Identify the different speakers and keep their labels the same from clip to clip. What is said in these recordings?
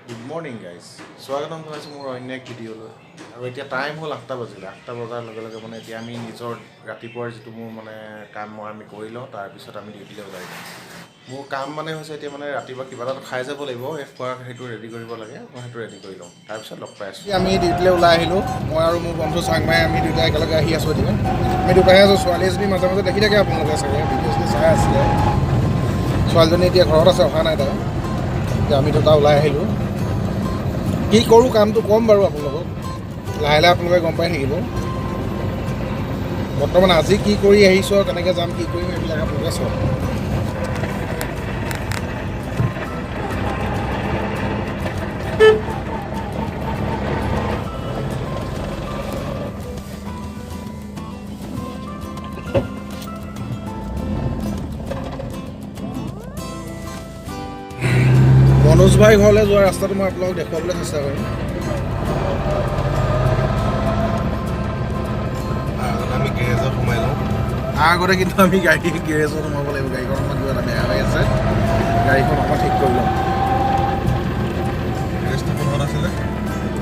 Speaker 1: Good morning guys, স্বাগতম জনাইছোঁ মোৰ অন্য এক ভিডিঅ'লৈ। আৰু এতিয়া টাইম হ'ল 8টা বাজিলে। 8টা বজাৰ লগে লগে মানে এতিয়া আমি নিজৰ ৰাতিপুৱাৰ যিটো মোৰ মানে কাম মই আমি কৰি লওঁ, তাৰপিছত আমি ডিউটিলৈ ওলাই যাম। মোৰ কাম মানে হৈছে এতিয়া মানে ৰাতিপুৱা কিবা এটা খাই যাব লাগিব, সেই খোৱা সেইটো ৰেডি কৰিব লাগে, মই সেইটো ৰেডি কৰি লওঁ, তাৰপিছত লগ পাই আছোঁ।
Speaker 2: আমি ডিউটিলৈ ওলাই আহিলোঁ, মই আৰু মোৰ বন্ধু চাংমাই, আমি দুয়োটাই একেলগে আহি আছোঁ। এতিয়া আমি দুটাহে আছোঁ, ছোৱালী এজনী মাজে মাজে দেখি থাকে আপোনালোকে চাগে, ভিডিঅ' চিডিঅ' চাই আছিলে। ছোৱালীজনী এতিয়া ঘৰত আছে, অহা নাই তাই। এতিয়া আমি দুটা ওলাই আহিলোঁ। কি কৰোঁ কামটো ক'ম বাৰু আপোনালোকক, লাহে লাহে আপোনালোকে গম পাই থাকিব। বৰ্তমান আজি কি কৰি আহিছোঁ আৰু কেনেকৈ যাম কি কৰিম এইবিলাক আপোনালোকে চাওক। মনোজ ভাই ঘৰলৈ যোৱা ৰাস্তাটো মই আপোনালোকক দেখুৱাবলৈ চেষ্টা কৰিম।
Speaker 1: আমি গেৰেজত সোমাই লওঁ।
Speaker 2: তাৰ আগতে কিন্তু আমি গাড়ী গেৰেজত সোমাব লাগিব, গাড়ীখন অকণমান কিবা এটা বেয়া হৈ আছে, গাড়ীখন অকণমান ঠিক কৰি ল'ম।
Speaker 1: গেৰেজটো কোনখন আছিলে?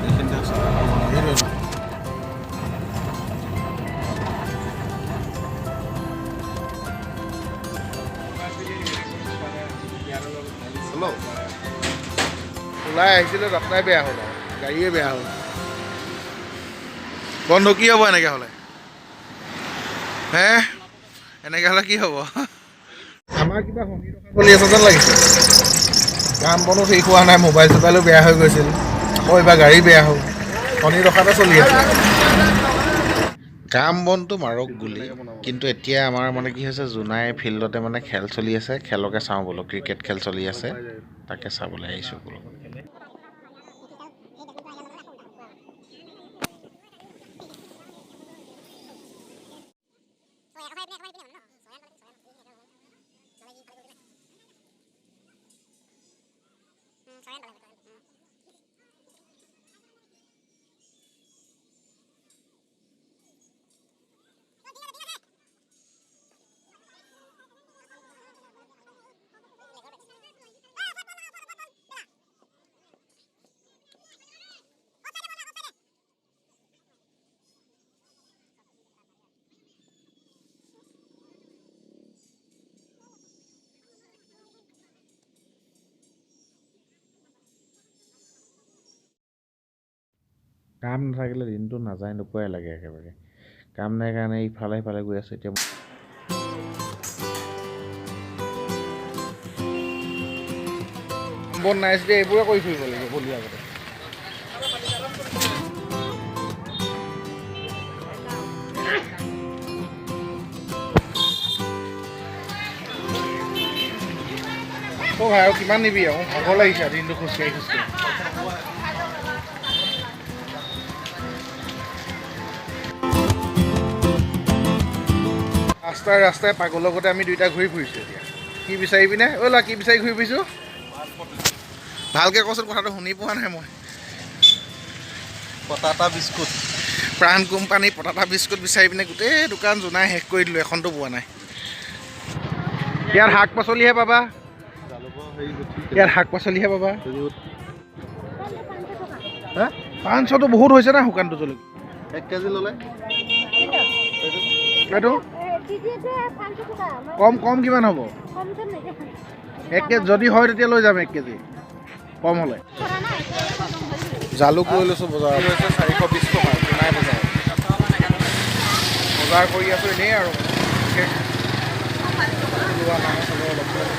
Speaker 1: এইখিনিতে আছিলে।
Speaker 2: সেইটোৱে।
Speaker 1: হেল্ল',
Speaker 2: ওলাই আহিছিলোঁ, যাত্ৰাই বেয়া হ'ল আৰু গাড়ীয়ে বেয়া হ'ল। বন্ধু কি হ'ব এনেকৈ হ'লে? হে, এনেকৈ হ'লে কি হ'ব? আমাৰ কিবা শনি দশা চলি আছে যেন লাগিছে। কাম বনো ঠিক হোৱা নাই, মোবাইল চোবাইলো বেয়া হৈ গৈছিল, আকৌ এইবাৰ গাড়ী বেয়া হ'ল, শনি দশাতে চলি আছে।
Speaker 1: কাম বনটো মাৰক গুলি, কিন্তু এতিয়া আমাৰ মানে কি হৈছে, জোনাই ফিল্ডতে মানে খেল চলি আছে, খেলকে চাওঁ বোলো, ক্ৰিকেট খেল চলি আছে, তাকে চাবলৈ আহিছোঁ বোলো। কাম নাথাকিলে দিনটো নাযায় নোপোৱাই লাগে একেবাৰে। কাম নাই কাৰণে ইফালে সিফালে গৈ আছোঁ এতিয়া।
Speaker 2: কাম বন নাই যেতিয়া এইবোৰে কৰি ফুৰিব লাগিব বলি আগতে। অ' ভাই, আৰু কিমান নিবি আৰু, ভাগৰ লাগিছে আৰু দিনটো খোজকাঢ়ি খোজকাঢ়ি। ৰাস্তাই ৰাস্তাই পাগলৰ লগতে আমি দুয়োটা ঘূৰি ফুৰিছোঁ। এতিয়া কি বিচাৰি পিনে অ' ল'ৰা, কি বিচাৰি ঘূৰি ফুৰিছোঁ? ভালকৈ কচোন, কথাটো শুনি পোৱা নাই মই।
Speaker 1: পটাটা বিস্কুট,
Speaker 2: প্ৰাণ কোম্পানী পটাটা বিস্কুট বিচাৰি পিনে গোটেই দোকান জোনাই শেষ কৰি দিলোঁ, এখনতো পোৱা নাই। ইয়াত শাক পাচলিহে পাবা, ইয়াত শাক পাচলিহে পাবা। হা, 500টো বহুত হৈছে না শুকানটো জলকীয়া।
Speaker 1: 1 কেজি ল'লে
Speaker 2: এইটো কম কম কিমান হ'ব? 1 কেজি যদি হয় তেতিয়া লৈ যাম, 1 কেজি কম হ'লে। জালুক লৈ লৈছোঁ বজাৰত, হৈছে 420 টকা। জোনাই বজাৰ বজাৰ কৰি আছোঁ এনেই আৰু বিশেষ লোৱা নাই, চবে অলপ চলপ।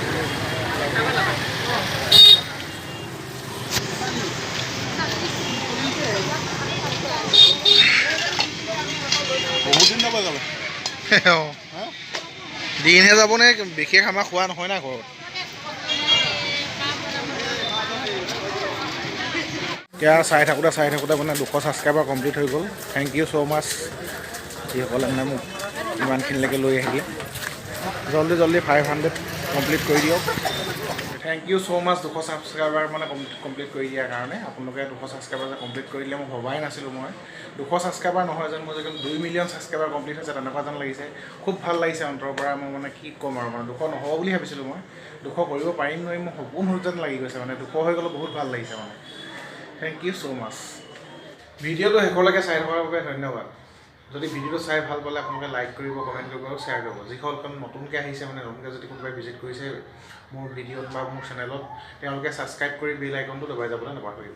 Speaker 1: বহুত দিন যাব গ'লে।
Speaker 2: অঁ, দিনহে যাবনে, বিশেষ আমাৰ খোৱা নহয় না ঘৰত। এতিয়া চাই থাকোঁতে চাই থাকোঁতে মানে 200 ছাবস্ক্ৰাইবাৰ কমপ্লিট হৈ গ'ল। Thank you so মাছ, যিসকলে মানে মোক ইমানখিনিলৈকে লৈ আহিলে। জল্দি জল্দি 500 কমপ্লিট কৰি দিয়ক।
Speaker 1: Thank you so much 200 subscriber মানে কমপ্লিট কৰি দিয়াৰ কাৰণে। আপোনালোকে 200 ছাবস্ক্ৰাইবাৰ যে কমপ্লিট কৰি দিলে, মই ভবাই নাছিলোঁ। মই 200 ছাবস্ক্ৰাইবাৰ নহয় যেন মোৰ যে 2 মিলিয়ন ছাবস্ক্ৰাইবাৰ কমপ্লিট হৈছে তেনেকুৱা যেন লাগিছে। খুব ভাল লাগিছে অন্তৰৰ পৰা। মই মানে কি ক'ম আৰু, মানে 200 নহ'ব বুলি ভাবিছিলোঁ মই। 200 কৰিব পাৰিম নোৱাৰিম, মোৰ সপোন যেন লাগি গৈছে। মানে 200 হৈ গ'লে বহুত ভাল লাগিছে মানে। Thank you so much. ভিডিঅ'টো শেষলৈকে চাই থকাৰ বাবে ধন্যবাদ। যদি ভিডিঅ'টো চাই ভাল পালে, আপোনালোকে লাইক কৰিব, কমেণ্ট কৰিব আৰু শ্বেয়াৰ কৰিব। যিসকল নতুনকৈ আহিছে, মানে নতুনকৈ যদি কোনোবাই ভিজিট কৰিছে মোৰ ভিডিঅ'ত বা মোৰ চেনেলত, তেওঁলোকে ছাবস্ক্ৰাইব কৰি বেল আইকনটো দবাই যাবলৈ নাপাহৰিব।